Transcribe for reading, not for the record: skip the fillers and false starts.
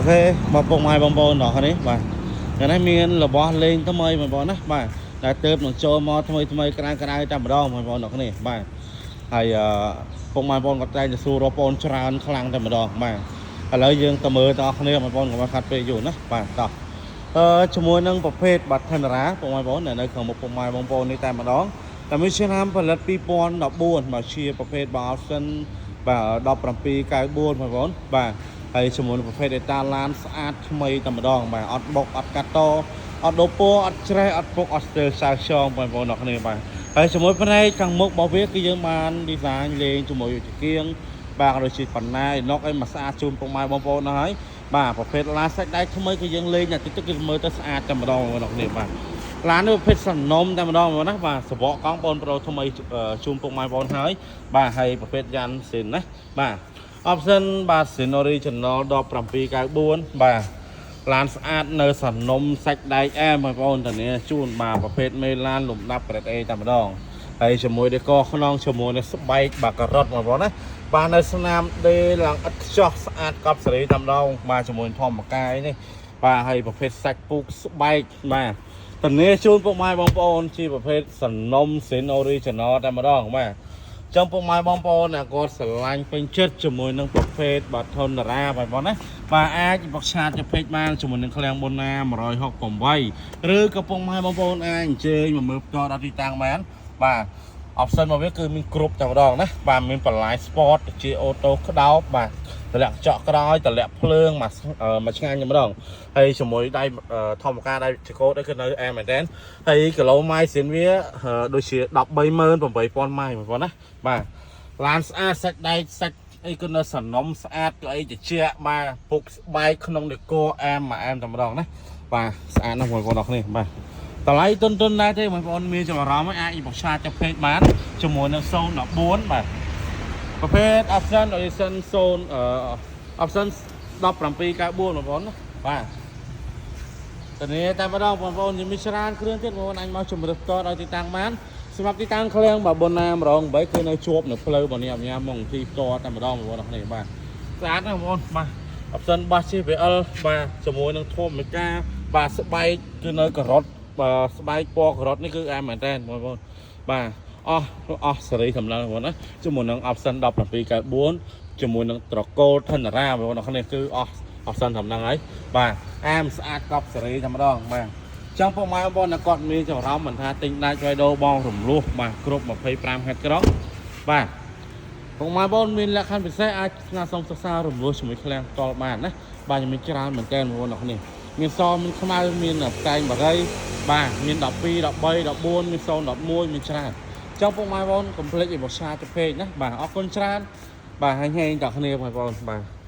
OK បងពុកម៉ែបងប្អូនទាំងអស់គ្នាបាទថ្ងៃនេះមានរបស់លេងថ្មីបងប្អូនណាបាទដែលទៅនឹងចូលមកថ្មីថ្មីក្តៅក្តៅតែម្ដងបងប្អូនទាំងអស់គ្នាបាទហើយអឺពុកម៉ែបងប្អូនក៏តែងតែសួររកបងប្អូនច្រើនខ្លាំងតែម្ដងបាទឥឡូវយើងទៅមើលទាំងអស់គ្នាបងប្អូនកុំឲ្យខាត់ពេកយូរណាបាទតោះអឺជាមួយនឹងប្រភេទបាត់ថេនរ៉ាពុកម៉ែបងប្អូនដែលនៅខាងមុខពុកម៉ែបងប្អូននេះតែម្ដងតែមានឆ្នាំផលិត2014បាទជាប្រភេទបាទ option បាទ1794បងប្អូនបាទហើយជាមួយនឹងប្រភេទ data ឡានស្អាតថ្មីតែម្ដងបាទអត់បុកអត់កាត់តអត់ដូរពណ៌អត់ច្រេះអត់ពុកអត់ស្ទើសៅខ្យងបងប្អូនអរគ្នាបាទហើយជាមួយផ្នែកខាងមុខរបស់វាគឺយើងបាន design លេងជាមួយជាគៀងបាទក៏ដូចជាបណ្ណាឯណុកអីមកស្អាតជូនពុកម៉ែបងប្អូនហ្នឹងហើយបាទប្រភេទឡានសាច់ដែកថ្មីគឺយើងលេងតែតិចតិចគឺមើលទៅស្អាតតែម្ដងបងប្អូនអរគ្នាបាទឡាននេះប្រភេទសនំតែម្ដងបងប្អូនណាបាទសបកកង់បងប្រូថ្មីជូនពុកម៉ែបងប្អូនហើយបាទហើយប្រភេទយ៉ាន់ស៊ីនណាបាទ option បាទ Sin Original 1794បាទឡានស្អាតនៅសនំសាច់ដែកអែមបងប្អូនធានាជូនបាទប្រភេទមេឡានលំដាប់ grade A តែម្ដងហើយជាមួយដេកខ្នងជាមួយនឹងស្បែកបាទការ៉ុតបងប្អូនណាបាទនៅស្នាមដេឡើងឥតខ្ចោះស្អាតកប់សេរីតែម្ដងបាទជាមួយធម្មកាយនេះបាទហើយប្រភេទសាច់ពូកស្បែកបាទធានាជូនពុកម៉ែបងប្អូនជាប្រភេទសនំ Sin Original តែម្ដងបាទ ចឹងពុកម៉ែបងប្អូនអ្នកគាត់ស្រឡាញ់ពេញចិត្តជាមួយនឹងប្រភេទបាទធនរាបងប្អូនណាបាទអាចបកឆាតទៅពេកបានជាមួយនឹងឃ្លាំងប៊ុនណា168ឬក៏ពុកម៉ែបងប្អូនអាចអញ្ជើញមកមើលផ្ទាល់ដល់ទីតាំងបានបាទ option របស់វាគឺមានគ្រប់តែម្ដងណាបាទមានបន្លាយ sport ជា auto ក្តោបបាទតម្លាក់កញ្ចក់ក្រោយតម្លាក់ភ្លើងមកមួយឆ្ងាញ់តែម្ដងហើយជាមួយដៃធម្មការដៃចកោតអីគឺនៅអែមមែនតើហើយគីឡូម៉ាយស៊ីនវាដូចជា138,000ម៉ាយបងប្អូនណាបាទឡានស្អាតសាច់ដែកសាច់អីគឺនៅសនំស្អាតក៏អីត្រជាក់បាទពុកស្បែកក្នុងដេកអែមមួយអែមតែម្ដងណាបាទស្អាតណាស់បងប្អូនអរគ្នាបាទតម្លៃទុនទុនដែរទេបងប្អូនមានចំអារម្មណ៍អាចបោះឆាតទៅពេកបានជាមួយនឹង014បាទប្រភេទ option audition 0អឺ option 1794បងប្អូនណាបាទតានេះតែម្ដងបងប្អូនមានច្រើនគ្រឿងទៀតបងប្អូនអាចមកជំរឿផ្ទាល់ដល់ទីតាំងបានសម្រាប់ទីតាំងឃ្លាំងបើបុនណា108គឺនៅជាប់នៅផ្លូវបនីអញ្ញាមកទីផ្ទាល់តែម្ដងបងប្អូនអរគ្នាបាទស្អាតណាស់បងប្អូនបាទ option បាស JBL បាទជាមួយនឹងធម្មកាបាទស្បែកគឺនៅការ៉ុតបាទស្បែកពណ៌ការ៉ុតនេះគឺអែមមែនតើបងប្អូនបាទអស់អស់សេរីសម្រាប់បងប្អូនណាជាមួយនឹង option 1794ជាមួយនឹងត្រកូលធនរាបងប្អូនអរគ្នាគឺអស់ option សំណឹងហើយបាទអែមស្អាតកប់សេរីតែម្ដងបាទចង់ពុកម៉ែបងប្អូនគាត់មានចំរំមិនថាទិញដាច់វាយដូរបងរំលោះបាទគ្រប់25ហេតុក្រុងបាទពុកម៉ែបងមានលក្ខខណ្ឌពិសេសអាចស្នើសុំសិក្សារំលោះជាមួយឃ្លាំងផ្ទាល់បានណាបាទមានច្រើនមែនតើបងប្អូនអរគ្នាមានសមានខ្មៅមានផ្កែងបារីបាទមាន12 13 14មាន011មានច្រើនចង់ពុកម៉ែបងកុំភ្លេចឲ្យបោះឆាទៅពេកណាបាទអរគុណច្រើនបាទហែងហែងដល់គ្នាបងប្អូនបាទ។